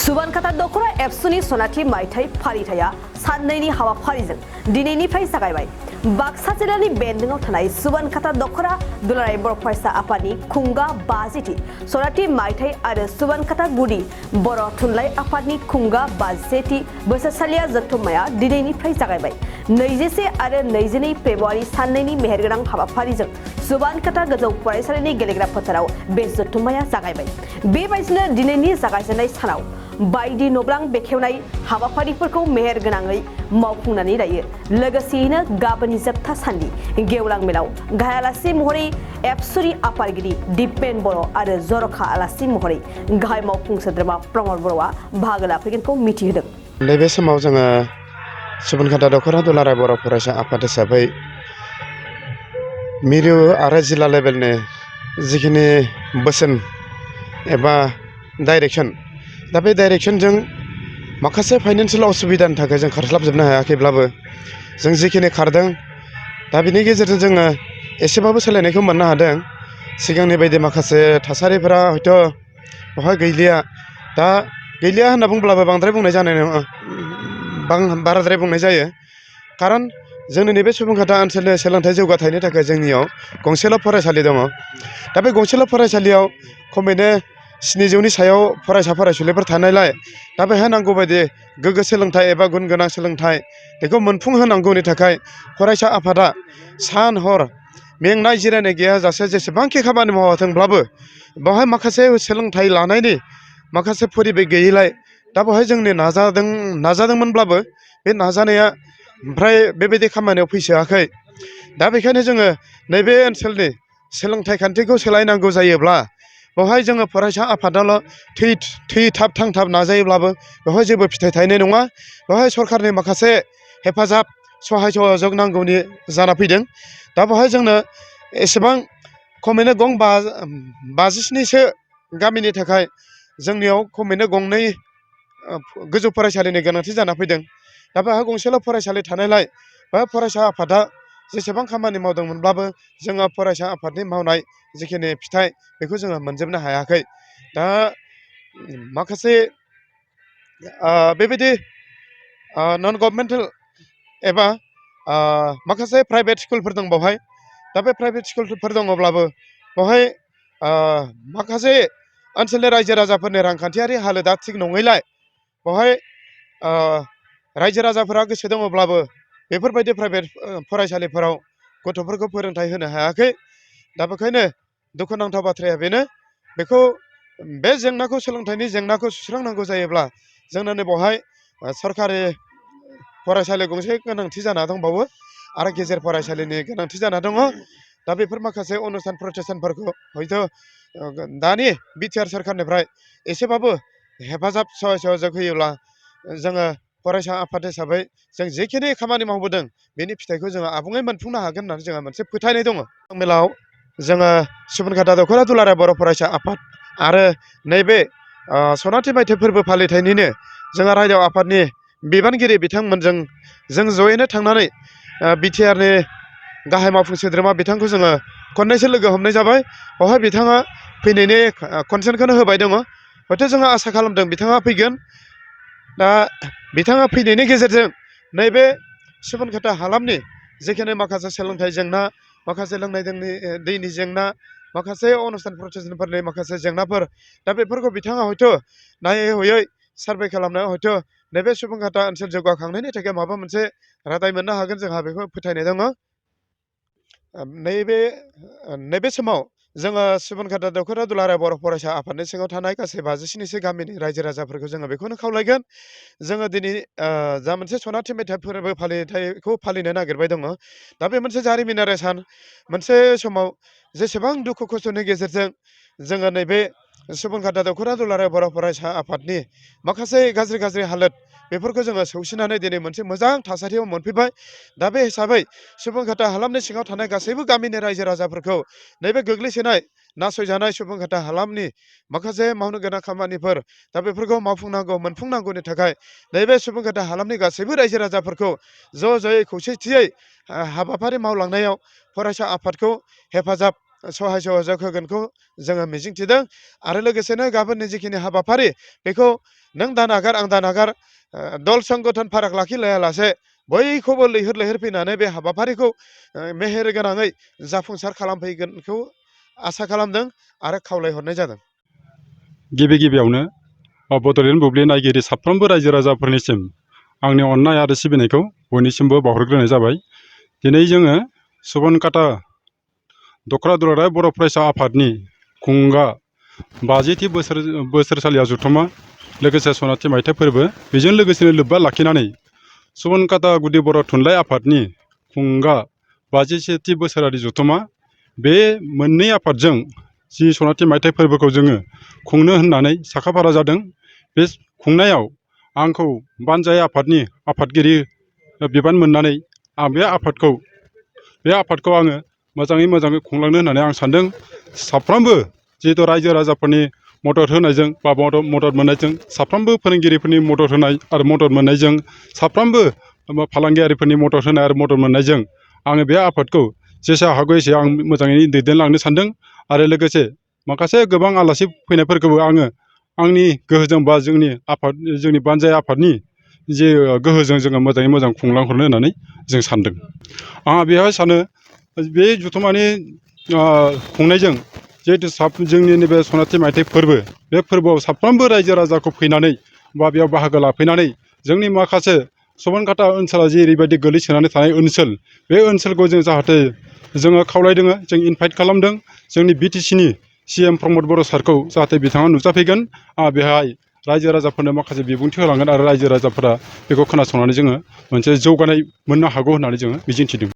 सुबानकाटा दखरा एबसुनि सनाथि मायथाइ फालिथाया साननैनि हाबाफारिजों दिनैनिफ्राय जागायबाय। बाक्सा जिल्लानि बेन्दोंआव थानाय सुबानकाटा दखरा दुलाराय बर' फरायसा आफादनि खुंगा 50थि सनाथि मायथाइ आरो सुबानकाटा गुदि बर' थुनलाइ आफादनि खुंगा 51थि बोसोरसालिया जथुम्माया दिनैनिफ्राय जागायबाय। 21 आरो 22 फेब्रुवारि साननैनि मेहेरगोनां हाबाफारिजों सुबानकाटा गोजौ फरायसालिनि गेलेग्रा फोथाराव बे जथुम्माया जागायबाय। बेबायदिनो दिनैनि जागायजेननाय सानाव बायदि नब्लां बेखेवनाय हाबाफारिफोरखौ मेहेर गोनाङै मावफुंनानै लायो। लोगोसेयैनो गाबोननि जोबथा साननि गेवलां मेलाव गाहाय आलासि महरै एबसुनि आफादगिरि दिपेन बर' आरो जर'खा आलासि महरै गाहाय मावफुं सोद्रोमा प्रमद बर'आ बाहागो लाफैगोनखौ मिथिहोदों। नैबे समाव जोङो सुबानकाटा दखरा दुलाराय बर' फरायसा आफाद हिसाबै मिरु आरो जिल्ला लेभेलनि जिखिनि बोसोन एबा डाइरेक्सन दा बे डाइरेक्सनजों माखासे फाइनान्सियेल असुबिदानि थाखाय जों खारस्लाबजोबनो हायाखैब्लाबो जों जिखिनि खारदों दा बिनि गेजेरजों जोङो एसेबाबो सोलायनायखौ मोननो हादों। सिगांनि बायदि माखासे थासारिफोरा हयथ' बेवहाय गैलिया। दा गैलिया होनना बुंब्लाबो बांद्राय बुंनाय जानाय नङा, बाराद्राय बुंनाय जायो। खारन जोंनि नैबे सुबानकाटा ओनसोलनि सोलोंथाइ जौगाथायनि थाखाय जोंनियाव गंसेल' फरायसालि दङ। दा बे गंसेल' फरायसालियाव खमैनो 700नि सायाव फरायसा फरायसुलिफोर थानायलाय दा बेहाय नांगौ बायदि गोग्गो सोलोंथाइ एबा गुन गोनां सोलोंथाइ बेखौ मोनफुंहोनांगौनि थाखाय फरायसा आफादा सान हर मेंनाय जिरायनाय गैयाजासे जेसेबांखि खामानि मावाथोंब्लाबो बेवहाय माखासे सोलोंथाइ लानायनि माखासे परिबेख गैयैलाय दा बेवहाय जोंनि नाजादोंमोनब्लाबो बे नाजानाया ओमफ्राय बेबायदि खामानियाव फैसोआखै। दा बेखायनो जोङो नैबे ओनसोलनि सोलोंथाइ खान्थिखौ सोलायनांगौ जायोब्ला बेवहाय जोङो फरायसा आफादाल' थैथाब थांथाब नाजायोब्लाबो बेवहाय जेबो फिथाइ थायनाय नङा। बेवहाय सरकारनि माखासे हेफाजाब सहाय सहयोग नांगौनि जाना फैदों। दा बेवहाय जोंनो एसेबां खमैनो 57सो गामिनि थाखाय जोंनियाव खमैनो 2 गोजौ फरायसालिनि गोनांथि जाना फैदों। दा बेवहाय गंसेल' फरायसालि थानायलाय बा फरायसा आफादा जेसेबां खामानि मावदोंमोनब्लाबो जोङो फरायसा आफादनि मावनाय जिखिनि फिथाइ बेखौ जोङो मोनजोबनो हायाखै। दा माखासे बेबायदि नन गभर्नमेन्टेल एबा माखासे प्राइभेट स्कुलफोर दं बेवहाय। दा बे प्राइभेट स्कुलफोर दङब्लाबो बेवहाय माखासे ओनसोलनि रायजो राजाफोरनि रांखान्थियारि हालोदा थिग नङैलाय बेवहाय रायजो राजाफोरा गोसो दङब्लाबो बेफोरबायदि प्राइभेट फरायसालिफोराव गथ'फोरखौ फोरोंथाइ होनो हायाखै। दा बेखायनो दुखुनांथाव बाथ्राया बेनो, बेखौ बे जेंनाखौ सोलोंथाइनि जेंनाखौ सुस्रांनांगौ जायोब्ला जोंनो बेवहाय सरकारि फरायसालि गंसे गोनांथि जाना दंबावो आरो गेजेर फरायसालिनि गोनांथि जाना दङ। दा बेफोर माखासे अनुस्थान प्रतिष्ठानफोरखौ हयथ' दानि बिटिआर सरकारनिफ्राय एसेबाबो हेफाजाब सहाय सहयोग होयोब्ला जोङो फरायसा आफाद हिसाबै जों जेखिनि खामानि मावबोदों बेनि फिथाइखौ जोङो आबुङै मोनफुंनो हागोन होननानै जोंहा मोनसे फोथायनाय दङ। मेलाव जोङो सुबानकाटा दखरा दुलाराय बर' फरायसा आफाद आरो नैबे सनाथि मायथाइ फोरबो फालिथायनिनो जोंहा रायजो आफादनि बिबानगिरि बिथांमोनजों जों जयैनो थांनानै बिटिआरनि गाहाय मावफुं सोद्रोमा बिथांखौ जोङो खननैसो लोगो हमनाय जाबाय। बेवहाय बिथाङा फैनायनि कनसेन्टखौनो होबाय दङ। हयथ' जोङो आसा खालामदों बिथाङा फैगोन। दा बिथाङा फैनायनि गेजेरजों नैबे सुबानकाटा हालामनि जिखिनि माखासे सोलोंथाइ जेंना, माखासे लोंनाय दैनि जेंना, माखासे अनुस्थान प्रतिष्ठानफोरनि माखासे जेंनाफोर, दा बेफोरखौ बिथाङा हयथ' नायै हयै सार्भे खालामनायाव हयथ' नैबे सुबानकाटा ओनसोल जौगाखांनायनि थाखाय माबा मोनसे रादाय मोननो हागोन जोंहा बेखौ फोथायनाय दङ। नैबे समाव जोङो सुबानकाटा दखरा दुलाराय बर' फरायसा आफादनि सिङाव थानाय गासै 57सो गामिनि रायजो राजाफोरखौ जोङो बेखौनो खावलायगोन। जोङो दिनै जा मोनसे सनाथि मायथाइ फोरबो फालिथायखौ फालिनो नागिरबाय दङ। दा बे मोनसे जारिमिनारि सान। मोनसे समाव जेसेबां दुखु खस्थ'नि गेजेरजों जोङो नैबे सुबानकाटा दखरा दुलाराय बर' फरायसा आफादनि माखासे गाज्रि हालोद बेफोरखौ जोङो सौसिनानै दिनै मोनसे मोजां थासारियाव मोनफैबाय। दा बे हिसाबै सुबानकाटा हालामनि सिङाव थानाय गासैबो गामिनि रायजो राजाफोरखौ नैबे गोग्लैसोनाय नासयजानाय सुबानकाटा हालामनि माखासे मावनो गोनां खामानिफोर दा बेफोरखौ मोनफुंनांगौनि थाखाय नैबे सुबानकाटा हालामनि गासैबो रायजो राजाफोरखौ ज' ज'यै खौसेथियै हाबाफारि मावलांनायाव फरायसा आफादखौ हेफाजाब सहाय सहयोग होगोनखौ जोङो मिजिंथिदों। आरो लोगोसेनो गाबोननि जिखिनि हाबाफारि बेखौ नों दानागार आं दानागार दल संगठन फाराग लाखिलायालासे बयखौबो लैहोर लैहोर फैनानै बे हाबाफारिखौ मेहेर गोनाङै जाफुंसार खालामफैगोनखौ आसा खालामदों आरो खावलायहरनाय जादों। गिबि गिबियावनो बड'लेण्ड बुब्लि नायगिरि साफ्रोमबो रायजो राजाफोरनिसिम आंनि अननाय आरो सिबिनायखौ बयनिसिमबो बावहरग्रोनाय जाबाय। दिनै जोङो सुबनकाटा दखरा दुलाराय बर' फरायसा आफादनि खुंगा 50थि बोसोरसालिया जथुमा लोगोसे सनाथि मायथाइ फोरबो बेजों लोगोसेनो लोब्बा लाखिनानै सुबनकाटा गुदि बर' थुनलाइ आफादनि खुंगा 51थि बोसोरारि जथुमा बे मोननै आफादजों जि सनाथि मायथाइ फोरबोखौ जोङो खुंनो होननानै साखाफारा जादों। बे खुंनायाव आंखौ बानजाय आफादनि आफादगिरि बिबान मोननानै आं बे आफादखौ आङो मोजाङै खुंलांनो होननानै आं सानदों। साफ्रोमबो जिहेतु रायजो राजाफोरनि मदद होनायजों बा मदद मोननायजों, साफ्रोमबो फोरोंगिरिफोरनि मदद होनाय आरो मदद मोननायजों, साफ्रोमबो फालांगियारिफोरनि मदद होनाय आरो मदद मोननायजों आङो बे आफादखौ जेसे हागौ एसे आं मोजाङै दैदेनलांनो सानदों। आरो लोगोसे माखासे गोबां आलासि फैनायफोरखौबो आङो आंनि गोहोजों बा जोंनि बानजाय आफादनि जे गोहोजों जोङो मोजाङै मोजां खुंलांहरनो होननानै जों सानदों। आंहा बेवहाय सानो बे जथुमानि खुंनायजों जिहेतु जोंनि नैबे सनाथि मायथाइ फोरबो, बे फोरबोआव साफ्रोमबो रायजो राजाखौ फैनानै बा बेयाव बाहागो लाफैनानै जोंनि माखासे सुबनकाटा ओनसोला जेरैबायदि गोलैसोनानै थानाय ओनसोल, बे ओनसोलखौ जों जाहाथे जोङो खावलायदों, जों इनभाइट खालामदों जोंनि बिटिसिनि CM प्रमद बर' सारखौ जाहाथे बिथाङा नुजाफैगोन। बेहाय रायजो राजाफोरनो माखासे बिबुंथि होलांगोन आरो रायजो राजाफोरा बेखौ खोनासंनानै जोङो मोनसे जौगानाय मोननो हागौ होननानै जोङो मिजिंथिदों।